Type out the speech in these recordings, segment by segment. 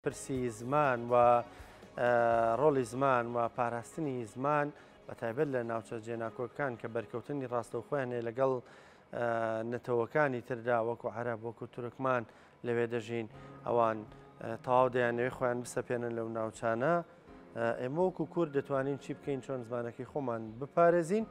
پرسی زمان و ڕۆڵی زمان و پاراستنی زمان بە تایبەت لە ناوچە جێناکۆکەکان کە بەرکەوتنی ڕاستەوخۆیان هەیە لەگەڵ نەتەوەکانی تردا وەکو عەرەب وەکو تورکمان لەوێ دەژین ئەوان تەواو دەیانەوێت خۆیان بسەپێنن لەو ناوچانە ئێمە وەکو کورد دەتوانین چی بکەین چۆن زمانەکەی خۆمان بپارێزین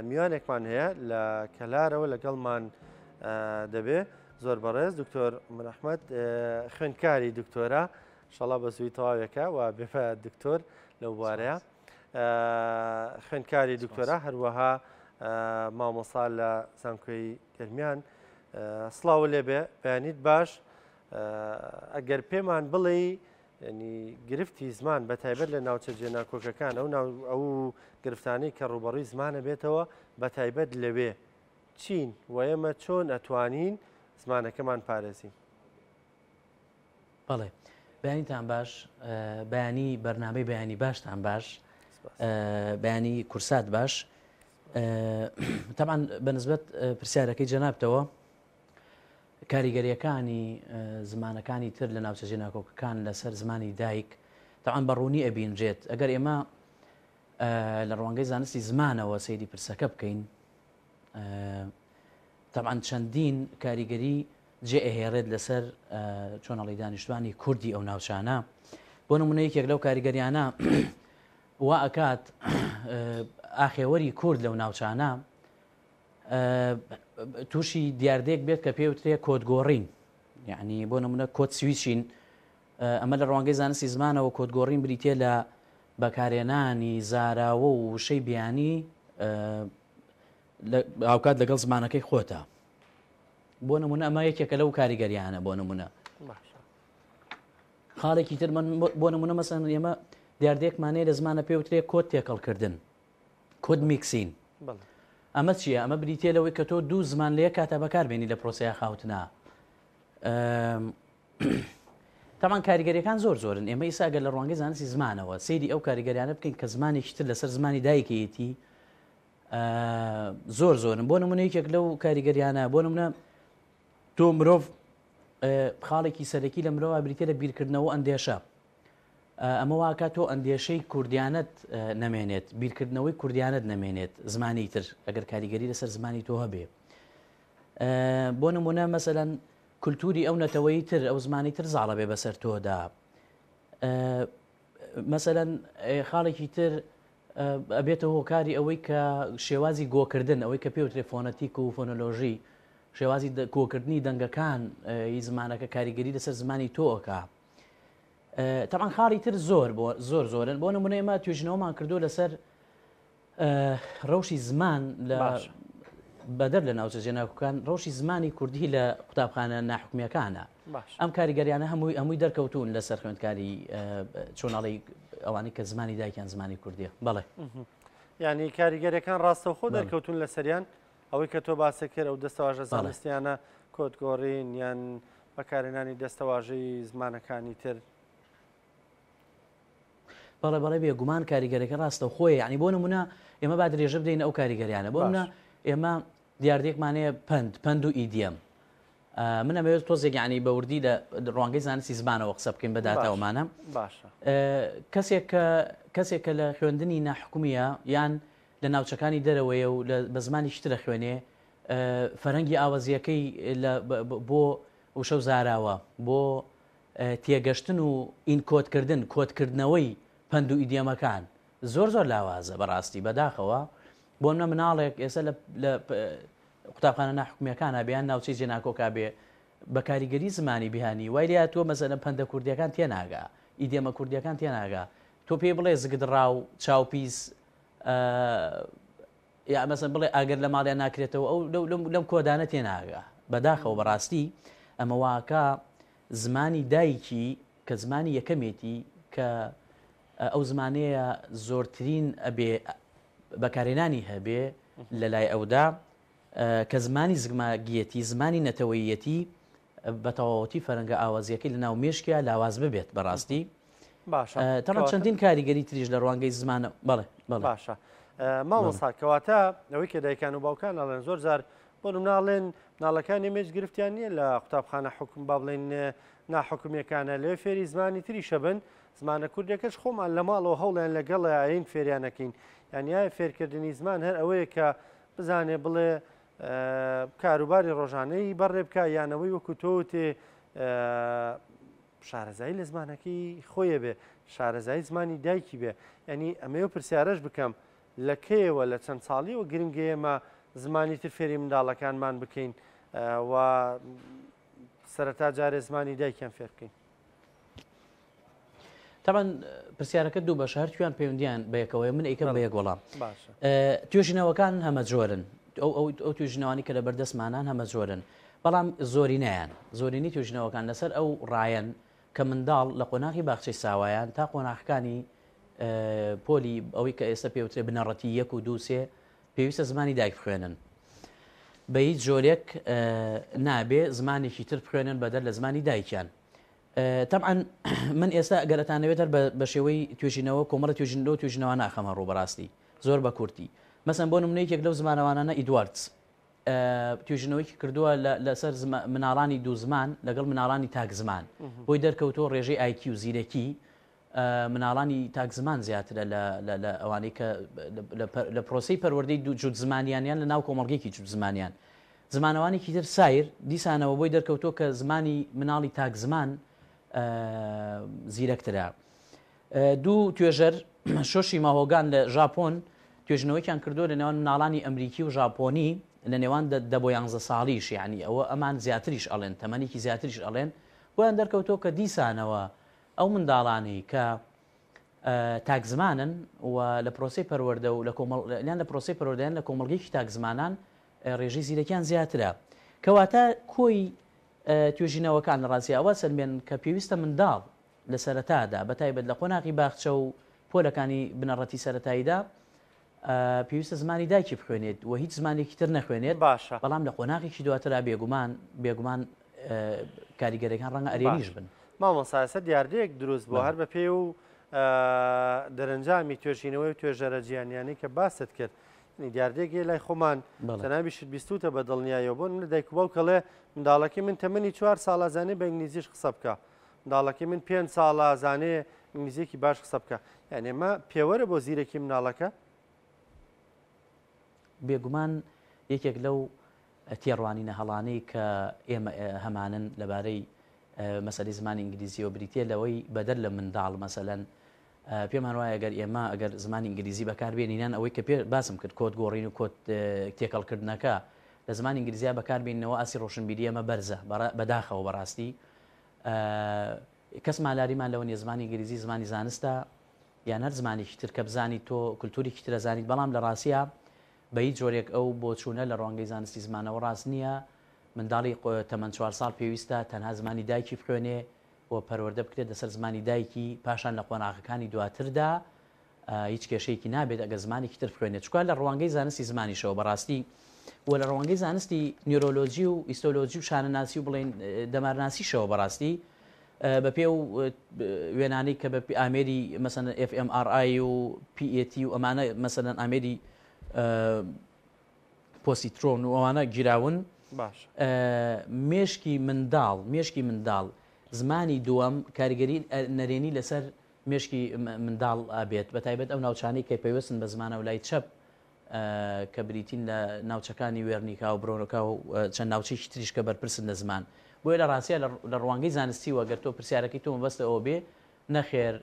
میوانێکمان هەیە لە کەلارەوە لەگەڵمان دەبێ زۆر بەڕێز دکتۆر عومەر ئەحمەد خوێندکاری دکتۆرا شەڵا بە زووی تەواوێکە و بێفە دکتۆر لەو بوارەیە خوێندکاری دکتۆرا هەروەها مامۆسا لە زانکۆی گەرمیان سڵاو لێبێ بەیانیت باش ئەگەر پێمان بڵێ ینی گرفتی زمان بە تایبەت لە ناوچە جێناکۆکەکان ئەو ئەو گرفتانەی کە ڕوبەڕووی زمانە بێتەوە بە تایبەت لەوێ چین و ئێمە چۆن ئەتوانین زمانەکەمان پارێزین؟ بەڵێ بەیانیتان باش بەیانی بەرنامەی بەیانی باشتان باش بەیانی کورسات باش تەمان بەنسبەت پرسیارەکەی جەنابتەوە کاریگەریەکانی زمانەکانی تر لە ناوچە جێناکۆکەکان لەسەر زمانی دایک تەعاان بەڕوونی ئەبینرێت ئەگەر ئێمە لە ڕوانگەی زانستی زمانەوە سەیری پرسەکە بکەین تەبعەن چەندین کاریگەری جێ ئەهێڕێت لەسەر چۆنەڵی دانیشتوانی کوردی ئەو ناوچانە بۆ نمونە یەکێک لەو کاریگەریانە وا ئەکات ئاخێوەری کورد لەو ناوچانە تووشی دیاردێک بێت کە پێوترێ کۆدگۆڕین یعنی بۆ نمونە code switching ئەمە لە ڕوانگەی زانستی زمانەوە کۆدگۆڕین بریتە لە بەکارهێنانی زاراوە و وشەی بیانی هاوکات لەگەڵ زمانەکەی خۆتە بۆ نمونە ئەمە یەکێکە لەو کاریگەریانە بۆ نمونە خاڵێکی تر من بۆ نمونە مەسەن ئێمە دیاردێکمانەیە لە زمانە پێوترێ کۆد تێکەڵکردن code mixing ئەمە چییە ئەمە بریتە لەوەی کە تۆ دوو زمان لە یەک کاتا بەکاربێنی لە پرۆسەیە خاوتنا تەبعەن کاریگەریەکان زۆر زۆرن ئێمە ئیسا گەر لە ڕوانگەی زانستی زمانەوە سەیری ئەو کاریگەریانە بکەین کە زمانێکی تر لەسەر زمانی دایکەیەتی زۆر زۆرن بۆ نمونە یەکێک لەو کاریگەریانە بۆ نمونە تۆ مرۆڤ خاڵێکی سەرەکی لە مرۆڤ بریتە لە بیرکردنەوە ئەندێشە ئەمە واکە تۆ ئەندێشەی کوردیانت نەمێنێت بیرکردنەوەی کوردیانت نەمێنێت زمانی تر ئەگەر کاریگەری لەسەر زمانی تۆ هەبێ بۆ نمونە مەسەەن کولتوری ئەو نەتەوەی تر ئەو زمانی تر زاڵە بێ بەسەر تۆدا مەسەلەن خاڵێکی تر ئەبێتە هۆکاری ئەوەی کە شێوازی گۆکردن ئەوەی کە پێوترێ فۆنەتیک و فۆنۆلۆژی شێوازی کۆکردنی دەنگەکان ی زمانەکە کاریگەری لەسەر زمانی تۆکە تەمان خاڵی تر زۆر بۆ زۆر زۆرن بۆ نمونە ئێمە توێژینەوەمان کردو لەسەر ڕەوشی زمان لە بەدەر لە ناوچە جێناکۆکان ڕەوشی زمانی کوردی لە قوتابخانە ناحکومیەکانە ئەم کاریگەریانە هەمووی هەمووی دەرکەوتون لەسەر خوێندکاری چۆناڵی ئەوانەی کە زمانی دایکیان زمانی کوردیە بەڵێ ینی کاریگەرەکان ڕاستەوخۆ دەرکەوتون لەسەریان ئەوەی کە تۆ باسە کرد ئەو دەستەواژە زانستیانە کۆتگۆڕین یان بەکارهێنانی دەستەواژەی زمانەکانی تر بەڵێ بەڵێ بێگومان کاریگەرەکە ڕاستەوخۆیە یعنی بۆ نمونە ئێمە با درێژە بدەین ئەو کاریگەریانە بۆ منە ئێمە دیاردێکمانەیە پەند پەند و idiom من ئەمەوێت تۆزێک یعنی بە وردی لە ڕوانگەی زانستی زمانەوە قسە بکەین بە داتاومانە باشە کەسێک کە کەسێک کە لە خوێندنی ناحکومیە یان لە ناوچەکانی دەرەوەیە و بە زمانی شترە خوێنێ فەرەنگی ئاوەزیەکەی بۆ وشە و زاراوە بۆ تێگەشتن و encode کردن، کۆدکردنەوەی پەند و ئیدیەمەکان زۆر زۆر لاوازە بەڕاستی بەداخەوە بۆ نمونە مناڵێک ئێستا لە لە قوتابخانە ناحکومیەکانا بێ یان ناوچەی جێناکۆکا بێ بە کاریگەری زمانی بیانی وای لێ هاتووە مەسەلەن پەندە کوردیەکان تێناگا ئیدیەمە کوردیەکان تێناگا تۆ پێی بڵێ زگدڕاو چاوپیس یا مەسەن بڵێ ئاگر لە ماڵیان ناکرێتەوە ئەو لەم کۆدانە تێناگا بەداخەوە بەڕاستی ئەمە واکە زمانی دایکی کە زمانی یەکەمێتی کە ئەو زمانەیە زۆرترین ئەبێ بەکارهێنانی هەبێ لە لای ئەودا کە زمانی زگماگیەتی زمانی نەتەوەیەتی بە تەواوەتی فەرەنگە ئاوازیەکەی لە ناو مێشکیا لاواز ببێت بەڕاستی باشە تەڵە چەندین کاریگەری تریش لە ڕوانگەی زمانە بەڵێ باشە مامۆسا کەواتە ئەوەی کە دایکان و باوکان ئەڵێن زۆر جار بۆ مناڵێن مناڵەکانی مێش گرفتیان نییە لە قوتابخانە حکوم با بڵێن ناحکومیەکانە لەوێ فێری زمانی تریشە بن زمانە کوردیەکەش خۆمان لە ماڵەوە هەوڵیان لەگەڵە ئەین فێریانەکەین یان یای فێرکردنی زمان هەر ئەوەیە کە بزانێ بڵێ کاروباری ڕۆژانەی بەڕێ بکە یانەوەی وەکو تۆ تێ شارەزایی لە زمانەکەی خۆیە بێ شارەزایی زمانی دایکی بێ ینی ئەمەیە پرسیارەش بکەم لە کەیەوە لە چەند ساڵیەوە گرنگە ئێمە زمانی تر فێری منداڵەکانمان بکەین و سەرەتا جارێ زمانی دایکیان فێر بکەین؟ تاوان پرسیارەکە دوو بەشە هەرکویان پەیوەندیان بەیەکەوەی من ئەیکەم بە یەک وەڵام توێژینەوەکان هەمە جۆرن ئەو ئەو ئەو توێژینەوانی کە لە بەردەستمانان هەمە جۆرن بەڵام زۆرینەیان زۆرینەی توێژینەوەکان لەسەر ئەو ڕایەن کە منداڵ لە قۆناغی باخچەی ساوایان تا قۆناغەکانی پۆلی ئەوەی کە ئێستا پێوترێ بنەڕەتی یەک و دوو سێ پێویستە زمانی دایک بخوێنن بە هیچ جۆرێک نابێ زمانێکی تر بخوێنن بەدەر لە زمانی دایکیان تەبعەن من ئێستا ئەگەر ئەتانەوێت هەر بە شێوەی توێژینەوە کۆمەڵە توێژینەوە توێژینەوە ناخەمە ڕوو بەڕاستی زۆر بە کورتی مەسەن بۆ نمونە یەکێک لەو زمانەوانانە ئیدواردز توێژینەوەیکی کردووە لەسەر مناڵانی دوو زمان لەگەڵ مناڵانی تاک زمان بۆی دەرکەوتووە ڕێژەی IQ زیرەکی مناڵانی تاک زمان زیاترە لە ئەوانەی کە لە پرۆسەی پەروەردەی دوو جووت زمانیان یان لە ناو کۆمەڵگەیەکی جووت زمانیان. زمانەوانێکی تر سایر دیسانەوە بۆی دەرکەوتووە کە زمانی مناڵی تاک زمان زیرەکترە. دوو توێژەر شۆشی ماهۆگان لە ژاپۆن توێژینەوەیەکیان کردووە لە نێوان مناڵانی ئەمریکی و ژاپۆنی لە نێوان دە بۆ یانزە ساڵیش یعنی ئەوە ئەمان زیاتریش ئەڵێن تەمەنێکی زیاتریش ئەڵێن بۆیان دەرکەوتووە کە دیسانەوە ئەو منداڵانەی کە تاک زمانن و لە پرۆسەی پەروەردە و لە کۆمەڵ یان لە پرۆسەی پەروەردە یان لە کۆمەڵگەیەکی تاک زمانان ڕێژەی زیرەکیان زیاترە. کەواتە کۆی توێژینەوەکان لە ڕاستیا ئەوە سەلمێنن کە پێویستە منداڵ لە سەرەتادا بە تایبەت لە قۆناغی باخچە و پۆلەکانی بنەڕەتی سەرەتاییدا پێویستە زمانی دایکی بخوێنێت و هیچ زمانێکی تر نەخوێنێت باشە. بەڵام لە قۆناغێکی دواترا بێگومان بێگومان کاریگەریەکان ڕەنگە ئەرێنیش باش بن. مامۆستا ئێستا دیاردەیەک دروست بووە بەڵێ. هەر بە پێی و دەرەنجامی توێژینەوەی و توێژەرە جیهانیانەی کە باست کرد یعنی دیاردەیەک هەیە لای خۆمان بەڵێ. جەنابیشت بیستوتە بە دڵنیاییەوە بۆ نمونە دایک و باوک ئەڵێ منداڵەکەی من تەمەنی چوار ساڵە زانێ بە ئینگلیزیش قسە بکا منداڵەکەی من پێنج ساڵە زانێ ئینگلیزیەکی باش قسە بکە یعنی ئەمە پێوەرە بۆ زیرەکی مناڵەکە؟ بێگومان یەکێک لەو تێڕوانینە هەڵانەی کە ئێمە هەمانن لەبارەی مەسەلەی زمانی ئینگلیزیەوە بریتیە لەوەی بەدەر لە منداڵ مەسەلەن پێمان وایە گەر ئێمە ئەگەر زمانی ئینگلیزی بەکاربێنینان ئەوەی کە پێ باسم کرد کۆد گۆڕین و کۆد تێکەڵکردنەکە لە زمانی ئینگلیزیا بەکاربینەوە ئاسی ڕۆشنبیری ئێمە بەرزە بەداخەوە بەڕاستی کەس مالاریمان لەوە نیە زمانی ئینگلیزی زمانی زانستە یان هەر زمانێکی تر کە بزانیت تۆ کولتوریکی تر ئەزانیت بەڵام لە ڕاستیا بە هیچ جۆرێک ئەو بۆچوونە لە ڕوانگەی زانستی زمانەوە ڕاست نییە منداڵی تەمەن چوار ساڵ پێویستە تەنها زمانی دایکی بخوێنێ و پەروەردە بکرێت لەسەر زمانی دایکی پاشان لە قۆناغەکانی دواتردا هیچ کێشەیەکی نابێت ئەگەر زمانێکی تر بخوێنێت چکار لە ڕوانگەی زانستی زمانیشەوە بەڕاستی و لە ڕوانگەی زانستی نیۆرۆلۆجی و ئیستۆلۆجی و شانەناسی و بڵێن دەمارناسیشەوە بەڕاستی بە پێ و وێنانەی کە بە ئامێری مەسەن fMRI و PET و ئەمانە مەسەلەن ئامێری پۆسیترۆن و ئەوانە گیراون باش مێشکی منداڵ مێشکی منداڵ زمانی دووەم کاریگەری نەرێنی لەسەر مێشکی منداڵ ئەبێت بەتایبەت ئەو ناوچانەی کە پەیوەستن بە زمانەوە لای چەپ کە بریتین لە ناوچەکانی وێرنیکا و برۆنۆکا و چەند ناوچەیەکی تریش کە بەرپرسن لە زمان بۆیە لە ڕاستیا لە ڕوانگەی زانستیوە گەر تۆ پرسیارەکەی تۆ مەبەستە ئەوە بێ نەخێر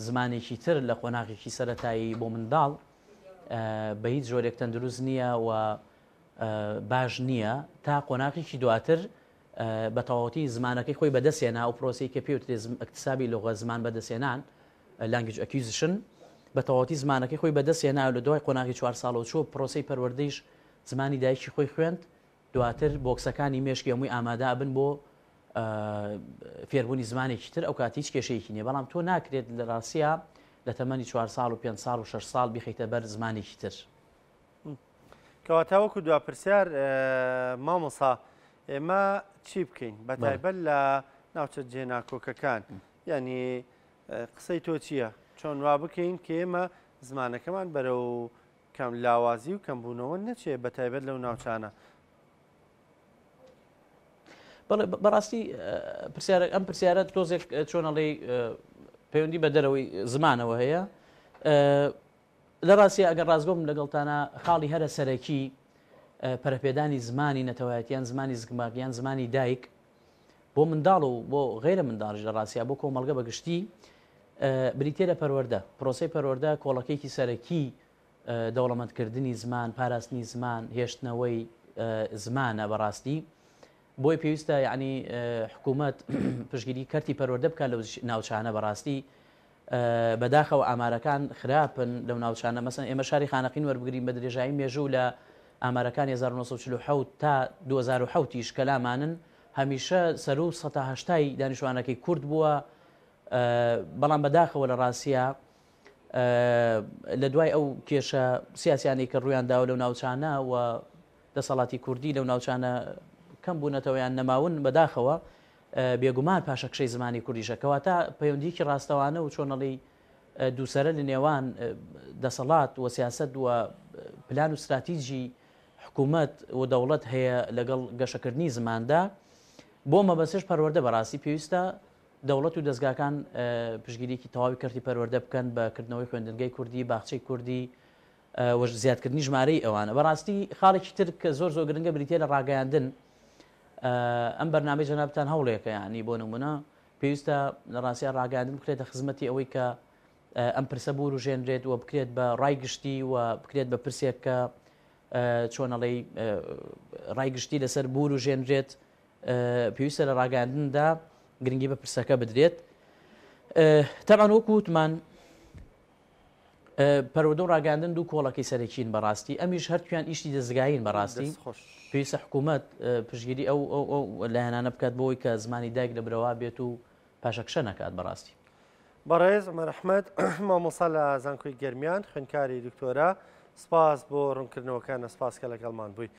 زمانێکی تر لە قۆناغێکی سەرەتایی بۆ منداڵ بە هیچ جۆرێک تەندروست نییە و باش نییە تا قۆناغێکی دواتر بە تەواوەتی زمانەکەی خۆی بەدەستهێنا، ئەو پرۆسەی کە پێی وترێ اکتسابی لغە، زمان بەدەستهێنان، Language Acquisition، بە تەواوەتی زمانەکەی خۆی بەدەستهێنا و لە دوای قۆناغی چوار ساڵەوە چووە پرۆسەی پەروەردەیش زمانی دایکی خۆی خوێند، دواتر بۆکسەکانی مێشکی هەمووی ئامادە ئەبن بۆ فێربوونی زمانێکی تر، ئەوکات هیچ کێشەیەکی نییە، بەڵام تۆ ناکرێت لە ڕاستیا لە تەمەنی چوار ساڵ و پێنج ساڵ و شەش ساڵ بیخەیتە بەر زمانێکی تر. کەواتە وەکو دوا پرسیار مامۆسا ئێمە چی بکەین بە تایبەت لە ناوچە جێناکۆکەکان یعنی قسەی تۆ چییە چۆن وا بکەین کە ئێمە زمانەکەمان بەرەو کەم لاوازی و کەمبوونەوە نەچێ بە تایبەت لەو ناوچانە. بەڵێ بەڕاستی پرسیارە ئەم پرسیارە تۆزێک چۆنەڵی پەیوەندی بە دەرەوەی زمانەوە هەیە لە ڕاستیا ئەگەر ڕاستگۆ بم لەگەڵتانا خاڵی هەرە سەرەکی پەرەپێدانی زمانی نەتەوایەتی یان زمانی زگماک یان زمانی دایک بۆ منداڵ و بۆ غەیرە منداڵیش لە ڕاستیا بۆ کۆمەڵگە بە گشتی بریتە لە پەروەردە پرۆسەی پەروەردە کۆڵەکەیەکی سەرەکی دەوڵەمەندکردنی زمان پاراستنی زمان هێشتنەوەی زمانە بەڕاستی بۆی پێویستە یعنی حکوومەت پشگیری کەرتی پەروەردە بکات لەو ناوچانە بەڕاستی بەداخەوە ئامارەکان خراپن لەو ناوچانە، مەسەن ئێمە شاری خانەقین وەربگرین بە درێژایی مێژوو لە ئامارەکانی 1947 تا 2007 یش کە لامانن هەمیشە سەروو سەتا هەشتای دانیشتوانەکەی کورد بووە بەڵام بەداخەوە لە ڕاستیا لە دوای ئەو کێشە سیاسیانەی کە ڕوویان داوە لەو ناوچانە و دەسەڵاتی کوردی لەو ناوچانە کەم بوونەتەوە یان نەماون بەداخەوە بێگومان پاشەکشەی زمانی کوردیشە کەواتە پەیوەندیەکی ڕاستەوانە و چۆنەڵی دووسەرە لە نێوان دەسەڵات و سیاست و پلان و ستراتیجی حکوومەت و دەوڵەت هەیە لەگەڵ گەشەکردنی زماندا بۆ مەبەستش پەروەردە بەڕاستی پێویستە دەوڵەت و دەستگاکان پشگیریکی تەواوی کەرتی پەروەردە بکەن بە کردنەوەی خوێندنگەی کوردی باخچەی کوردی و زیادکردنی ژمارەی ئەوانە بەڕاستی خاڵێکی تر کە زۆر زۆر گرنگە بریتە لە ڕاگەیاندن ئەم بەرنامەی جەنابتان هەوڵێکە یانی بۆ نمونە پێویستە لە ڕاستیا ڕاگەاندن بکرێتە خزمەتی ئەوەی کە ئەم پرسە بوروژێنرێت و بکرێت بە ڕای گشتی و بکرێت بە پرسێک کە چۆنەڵی ڕای گشتی لەسەر بوروژێنرێت پێویستە لە ڕاگەاندندا گرنگی بە پرسەکە بدرێت تەمان وەکو وتمان پەروەردە و ڕاگەیاندن دوو کۆڵەکەی سەرەکین بەڕاستی ئەمیش هەرتویان ئیشی دەزگایین بەڕاستی پێویستە حکوومەت پشگیری ئەو ئەو ئەو لایەنانە بکات بۆی کە زمانی دایک لە برەوا بێت و پاشەکشە نەکات بەڕاستی. بەڕێز عومەر ئەحمەد مامۆستا لە زانکۆی گەرمیان خوێندکاری دکتۆرا سپاس بۆ ڕوونکردنەوەکانە سپاس کە لەگەڵمان بووی.